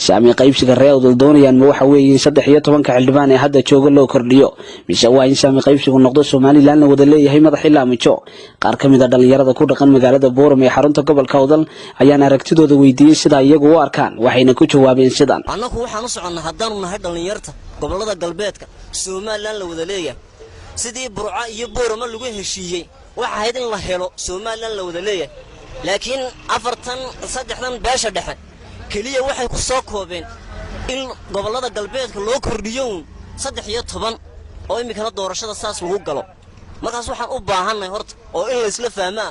Saami qaybsiga reer Awdal doonayaan ma waxa weeye in 13-ka xildhibaan ee hadda jooga loo kordhiyo, mise waa in saami qaybsigu noqdo Somaliland la wada leeyahay, madax ilaa mijo? Qaar ka mid ah dhalinyarada ku dhaqan magaalada Boorama ee xarunta gobolka Awdal ayaan aragtidooda weydiiyey sida iyagu u arkaan, waxayna ku jawaabeen sidan. Annagu waxaan u soconnaa, haddaanu nahay dhallinyarta gobollada galbeedka, Somaliland la wada leeyahay. Sidii Burco iyo Boorama lagu heshiiyey waxa ahayd in la helo Somaliland la wada leeyahay, laakiin afartan saddexdan beesha dhexe keliya waxay ku soo koobeen in gobollada galbeedka loo kordhiyo uun 13, oo iminkana doorashada saas lagu galo. Markaas waxaan u baahannahay horta oo in laysla fahmaa,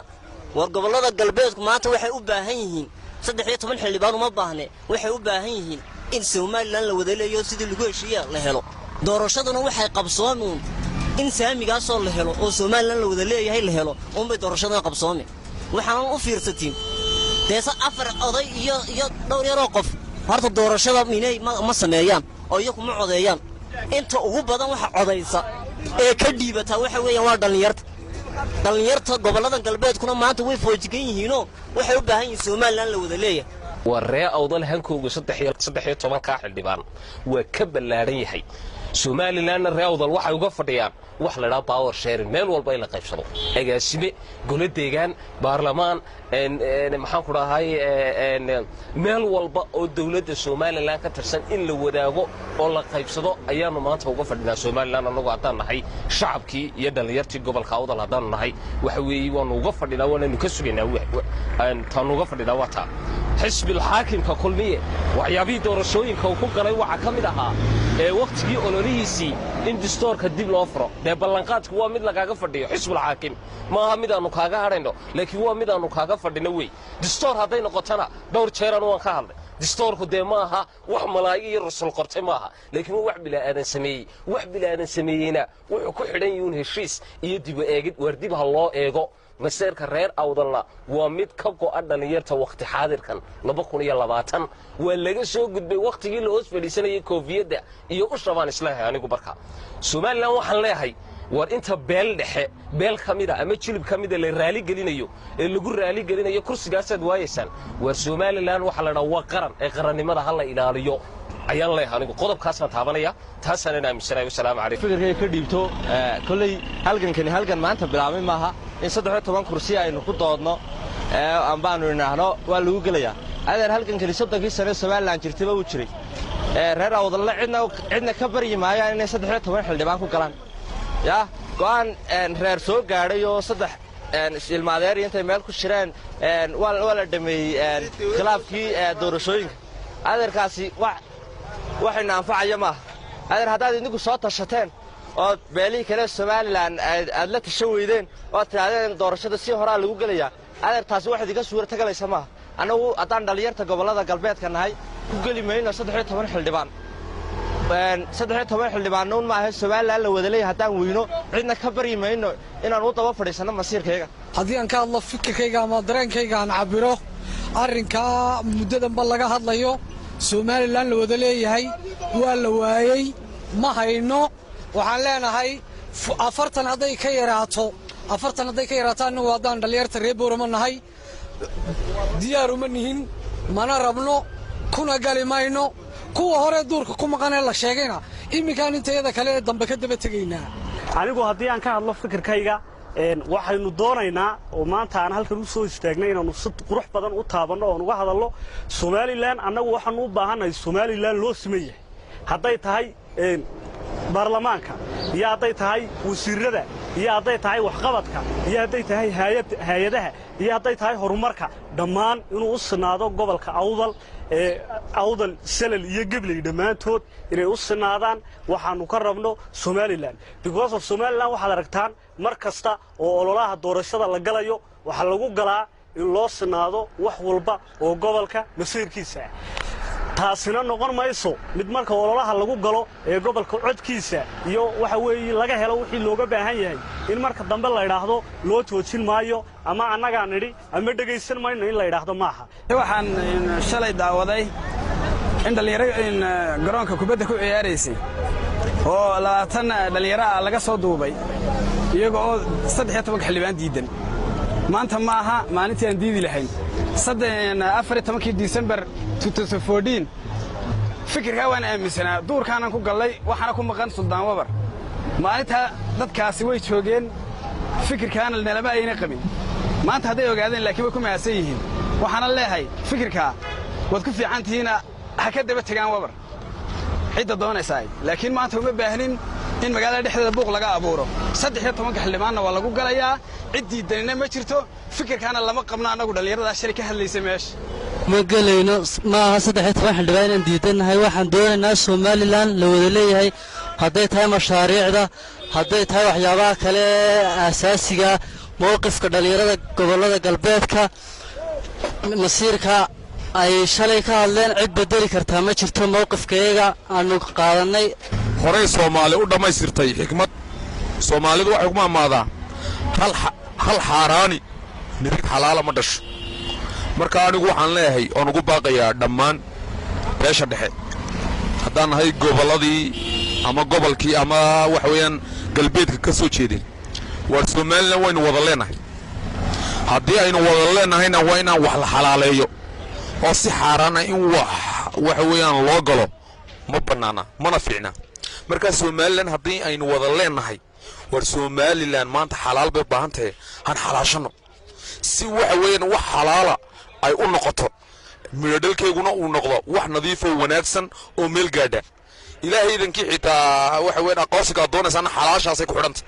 war gobollada galbeedku maanta waxay u baahan yihiin 13 xildhibaan uma baahne, waxay u baahan yihiin in Somaliland la wada leeyo sidii lagu heshiiya la helo. Doorashaduna waxay qabsoomi in saamigaasoo la helo oo Somaliland la wada leeyahay la helo uunbay doorashaduna qabsoomi. Waxaanan u fiirsatiin deese afar oday iyo dhowr yaroo qof horta doorashada minay ma sameeyaan oo iyaku ma codeeyaan. Inta ugu badan waxa codaysa ee ka dhiibataa waxa weeyaan waa dhallinyarta. Dhallinyarta gobolladan galbeedkuna maanta way foojigan yihiinoo waxay u baahan yihiin Somaliland la wada leeyahay. Waa ree Awdal hankooga 13-kaa xildhibaan waa ka ballaadhan yahay. Somalilandna ree Awdal waxay uga fadhiyaan wax la idhaha power sharing, meel walba in la qaybsado: agaasime, golo deegaan, baarlamaan, maxaan ku dhahay, meel walba oo dowladda Somaliland ka tirsan in la wadaago oo la qaybsado ayaanu maanta uga fadhinaa Somaliland. Annagu haddaan nahay shacabkii iyo dhallinyartii gobolka Awdal haddaanu nahay, waxa weeye waanu uga fadhinaa, waanaynu ka sugaynaa. Taanu uga fadhinaa waa taa. Xisbil xaakimka Kulmiye waxyaabihii doorashooyinka uu ku galay waxaa ka mid ahaa ee wakhtigii ololihiisii in distoorka dib loo furo. Dee ballanqaadku waa mid lagaaga fadhiyo xisbul xaakim, maaha mid aanu kaaga hadhayno, laakiin waa mid aanu kaaga fadhino wey. Distoor hadday noqotona, dhowr jeeraan waan ka hadlay, distoorku dee maaha wax malaa'ig iyo rasul qortay maaha, laakiin waa wax bila'aadan sameeyey. Wax bila'aadan sameeyeyna wuxuu ku xidhan yihiin heshiis iyo dibu eegid. Waar dib ha loo eego. Maseerka reer Awdalna waa mid ka go'a dhallinyarta. Wakhti xaadirkan 2020 waa laga soo gudbay wakhtigii la hoos fadhiisanayay koofiyadda iyo ushabaan isleehay anigu. Barka Somaliland waxaan leeyahay, war inta beel dhexe, beel ka mida ama jilib ka mida la raaligelinayo ee lagu raaligelinayo kursigaasaad waayaysaan, waar Somaliland waxaa la dhaa waa qaran ee qarannimada ha la ilaaliyo ayaan leeyahay anigu. Qodobkaasaan taabanaya, taasaanan aaminsanaya. Wasalaamu calaykum. Fikirkayga ka dhiibto, kolley halgankani halgan maanta bilaabmay maaha. In 13 kursi aynu ku doodno ambaanu idhaahno waa lagu gelayaa, adeer, halgankani 30-kii sane Somaliland jirtayba wuu jiray. Reer Awdalle cidna ka baryi maayaan inay 13 xildhibaan ku galaan. Yaa go'aan reer soo gaadhay oo saddex ilmaadeer intay meel ku shireen waa la dhameeyey khilaafkii doorashooyinka. Adeerkaasi waxayna anfacaya maaha. Adeer, haddaad idinku soo tashateen ood beelihii kale Somaliland aad la tashan weydeen ood tidhahdeen doorashada si horaa lagu gelayaa, adeer, taasi wax idinka suurtagalaysa maaha. Annagu haddaan dhallinyarta gobollada galbeedka nahay ku geli mayno 13 xildhibaan. 13 xildhibaannuun maaha, Somaliland la wada leeyahay haddaan weyno cidna ka baryi mayno inaan u daba fadhiisanno masiirkayaga. Haddii aan ka hadlo fikirkayga ama dareenkayga aan cabiro arrinkaa muddadanba laga hadlayo, Somaliland la wada leeyahay waa la waayey, ma hayno. Waxaan leenahay 40 hadday ka yaraato, 40 hadday ka yaraato, annagu haddaan dhallinyarta reer Boorama nahay diyaar uma nihin, mana rabno, kuna gali mayno. Kuwa hore duurka ku maqanee la sheegayna iminkaan intayada kale ee dambe ka daba tegaynaa. Anigu haddii aan ka hadlo fikirkayga, waxaynu doonaynaa oo maanta aan halkan u soo istaagnay inaannu si qurux badan u taabanno oon uga hadallo Somaliland. Annagu waxaanu u baahannahay Somaliland loo siman yahay, hadday tahay baarlamaanka iyo hadday tahay wasiirrada iyo hadday tahay waxqabadka iyo hadday tahay hay-adaha iyo hadday tahay horumarka, dhammaan inuu u sinaado gobolka Awdal, Awdal, Salal iyo Gebley, dhammaantood inay u sinaadaan waxaannu ka rabno Somaliland. Because of Somaliland waxaad aragtaan mar kasta oo ololaha doorashada la galayo waxaa lagu galaa in loo sinaado wax walba oo gobolka masiirkiisa ah. Taasina noqon mayso mid marka ololaha lagu galo ee gobolka codkiisa iyo waxa weeye laga helo wixii looga baahan yahay in marka dambe la idhaahdo loo joojin maayo ama annagaa nidhi ama dhegaysan mayno in la idhaahdo maaha. Waxaan shalay daawaday in dhallinyaro garoonka kubadda ku ciyaaraysay oo 20 dhallinyaro ah laga soo duubay iyaga oo 13-ka xildhibaan diiddan. Maanta ma aha maalintii aan diidi lahayn. 14-kii Disembar. Fikirkaa waan aaminsanaa, duurkaanan ku gallay, waxaana ku maqan Suldaan Wabar. Maalintaa dadkaasi way joogeen, fikirkaana nalama ayna qabin. Maanta hadday ogaadeen laakiin way ku mahadsan yihiin. Waxaana leehay, fikirkaa waad ku fiican tihiina, ha ka daba tegaan Wabar cidda doonaysaa. Laakiin maanta uma baahnin in magaalada dhexdeeda buuq laga abuuro. 13-ka xildhibaanna waa lagu galayaa, ciddii danina ma jirto. Fikirkaana lama qabno annagu dhallinyaradaa shalay ka hadlaysa meesha. Ma gelayno. Ma aha 13 xildhibaan inaan diidannahay. Waxaan doonaynaa Somaliland la wada leeyahay, hadday tahay mashaariicda, hadday tahay waxyaabaha kale ee aasaasiga. Mowqifka dhallinyarada gobollada galbeedka, masiirka ay shalay ka hadleen cid bedeli kartaa ma jirto. Mowqifkayaga aanu qaadannay. Horey Soomaali u dhammaystirtay xikmad. Soomaalidu waxay ku maamaadaa, "Hal xaaraani nirig xalaala ma dhasho." Marka anigu waxaan leeyahay oon ugu baaqayaa dhammaan beesha dhexe, haddaan nahay gobolladii ama gobolkii ama waxa weeyaan galbeedka ka soo jeedin, waar Somaliland waynu wada leenahay. Haddii aynu wada leenahayna, waa inaan wax la xalaaleeyo oo si xaaraana in wax waxa weeyaan loo galo ma bannaana, mana fiicna. Markaa Somaliland haddii aynu wada leenahay, war Somaliland maanta xalaal bay baahan tahay. Han xalaashanno si waxa weeyaan wax xalaala ay u noqoto, midhodhalkayguna uu noqdo wax nadiifoo wanaagsan oo meel gaadha. Ilaahay idankii, xitaa waxa weeyaan aqoonsiga aad doonaysaana xalaashaasay ku xidhanta.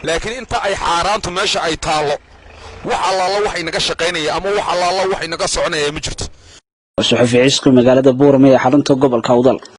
Laakiin inta ay xaaraantu meesha ay taallo, wax allaala wax inaga shaqaynaya ama wax allaala wax inaga soconaya ma jirto. Suxufi Cisqi, magaalada Buurame ee xarunta gobolka Awdal.